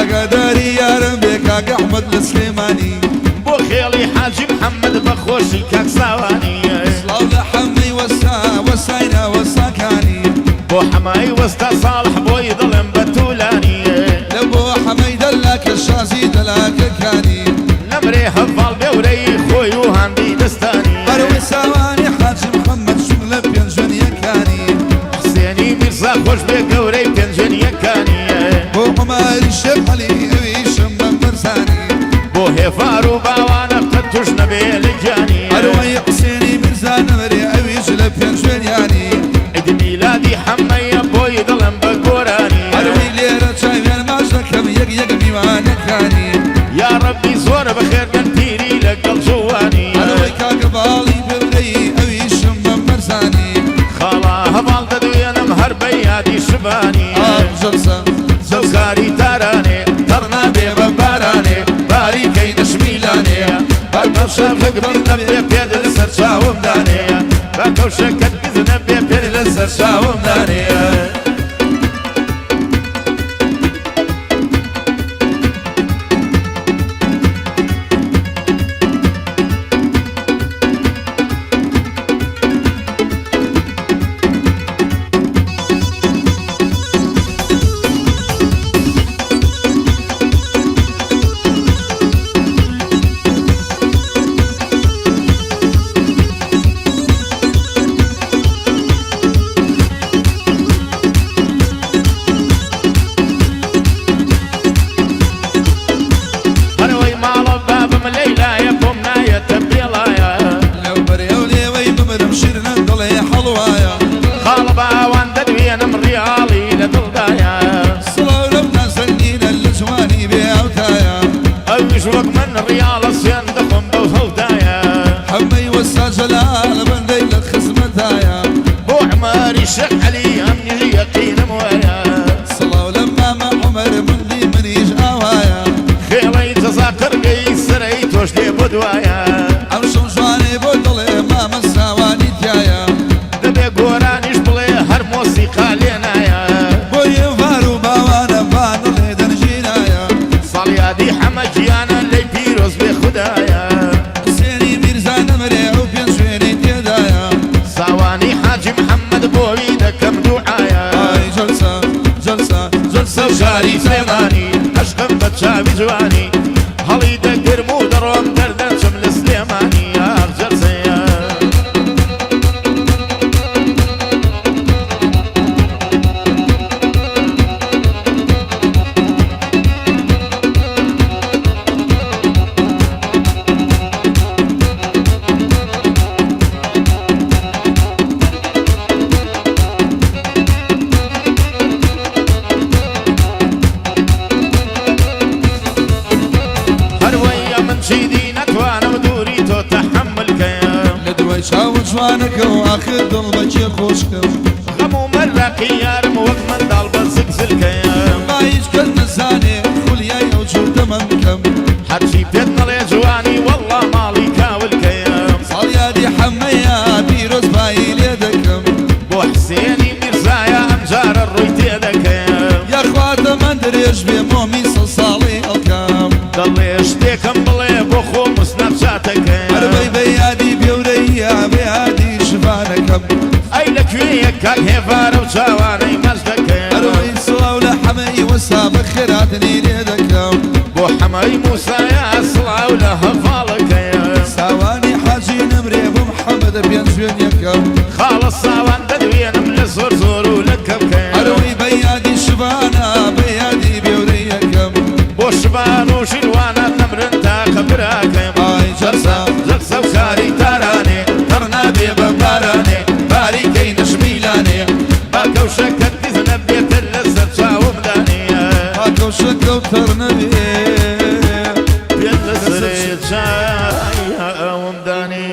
ئاگاداری یارم بێ کاک ئەحمەد لە سلێمانی. بۆ خێڵی حاجی محەممەد بە خۆشی کاک ساوانی. سڵاو لە حەمەی وەستا وەستای ناوەستاکانی. بۆ حەمای وەستا ساڵح بۆی دڵم بە تولانی. لە بۆ حەمەی دەلاکە شازی دەلاکەکانی. نەمرێ هەڤاڵ بێورەی خۆی و هاندی دەستانی. هەروەی ساوانی حاجی محەممەد شوک لە پێنجوێنییەکانی. حسێنی میرزا خۆش بێ گەورەی پێنجوێنییەکانی. بۆ عومەری شێخ عەلی ئەویشم بە بەرزانی. بۆ هێڤار و باوانە قەت توش نەبێ لە گیانی. هەروەی حسێنی میرزا نەمرێ ئەویش لە پێنجوێنیانی. عید میلادی حەمەیە بۆی دڵم بە گۆرانی. هەروەی لێرە چاویان ماچ دەکەم یەک یەک میوانەکانی. یا ڕەبی زۆر بەخێر بن پیری لەگەڵ جوانی. هەروەی کاکە باڵی بەورەی ئەویشم بە مەرزانی. خاڵا هەڤاڵ دەدوێنم هەر بە یادی شبانی. ئاخ جەلسە جەلسە. سەوکاری تارانێ تەڕ نابێ بە بارانێ باریکەی نشمیلانێ با کەوشەکەت بز نەبێ پێت لەسەر چاوم دانێ با کەوشەکەت بز نەبێ پێت لەسەر چاوم دانێ. هەروەی ماڵە بابم لەیلایە بۆم نایەتە بێڵایە. لەو بەرێ و لێوەی بمرم شیرنە دڵێ حەڵوایە. خاڵە باوان دەدوێنم ڕیاڵی لە دڵدایە. سڵاو لەو نازەنینە لە جوانی بێ هاوتایە. ئەویش وەک من ڕیاڵە سوێن دەخۆم بەو هەودایە. حەمەی وەستا جەلال بەندەی لە خزمەتایە. بۆ عومەری شێخ عەلی ئەمنیش یەقینم وایە. سڵاو لە مامە عومەر ملی منیش ئاوایە. خێڵەی جەزا قڕگەی سەرەی تۆش دێ بۆ دوایە. ئەمشەو جوانێ بۆ دڵێ مامە ساوانی تیایە. دەبێ گۆرانیش بڵێ هەر مۆسیقا لێ نایە. بۆ ئێوار و باوانە بانڵێ دەنگینایە. ساڵیادی حەمە گیانە لەی پیرۆز بێ خودایە. حسێنی میرزا نەمرێ ئەو پێنجوێنەی تێدایە. ساوانی حاجی محەممەد بۆوی دەکەم دوعایە. ئای جەلسە جەلسە جەلسە و شاری شاری سلێمانی عەشقم بە چاوی جوانی هەڵی دەگرم و دەڕۆم دەردەچم لە سلێمانی ئاخ جەلسەیە. هەروەیە من چیدی نەتوانم دووری تۆ تەحەمول کەم. لە دوای چاوە جوانەکە و ئاخر دڵ بەکێ خۆشکەم. غەم و مەراقی یارم وەک منداڵ بە زگ زلکەم. با هیچ کەس نەزانێ خولیای ئەو جووتەمەم بکەم. هەرچی پێت نەڵێ جوانی وەڵڵا ماڵی کاولکەیم. ساڵیادی حەمەیە پیرۆز بایی لێ دەکەم. بۆ حسێنی میرزایە ئەمجارە ڕووی تێ دەکەم. یاخوا تەمەن درێژ بێ مۆمی سەد ساڵی ئەڵکەم. دەڵێ شتێکم بڵێ بۆ خۆم و سناپچاتەکەم. هەروەی بە یادی بێورەیە بە یادی شڤانەکەم. ئەی لەکوێیە کاک هێڤارە و چاوانەی مەرج دەکەم. هەروەی سڵاو لە حەمەی وەسا بەخێراتنی لێ دەکەم. بۆ حەمەی موسایە سڵاو لە هەڤاڵەکەیم. ساوانی حاجی نەمرێ بۆ محەممەد پێنجوێن یەکەم. خاڵە ساوان دەدوێنم لە زۆر زۆر و لە کەم کەم. هەروەی بە یادی شڤانە بە یادی بێورەی یەکەم. بۆ شبان و ژیروانە نەمرن تاقە براکەم. ئای جەلسە جەلسە و شاری تارانێ تەڕ نابێ بە بارانێ باریکەی نشمیلانێ با کەوشەکەت تیز نەبێتر لەسەر چاوم دانێ. با کەوشەکە و تەڕ نەبێ پێت لەسەر چاوم دانێ.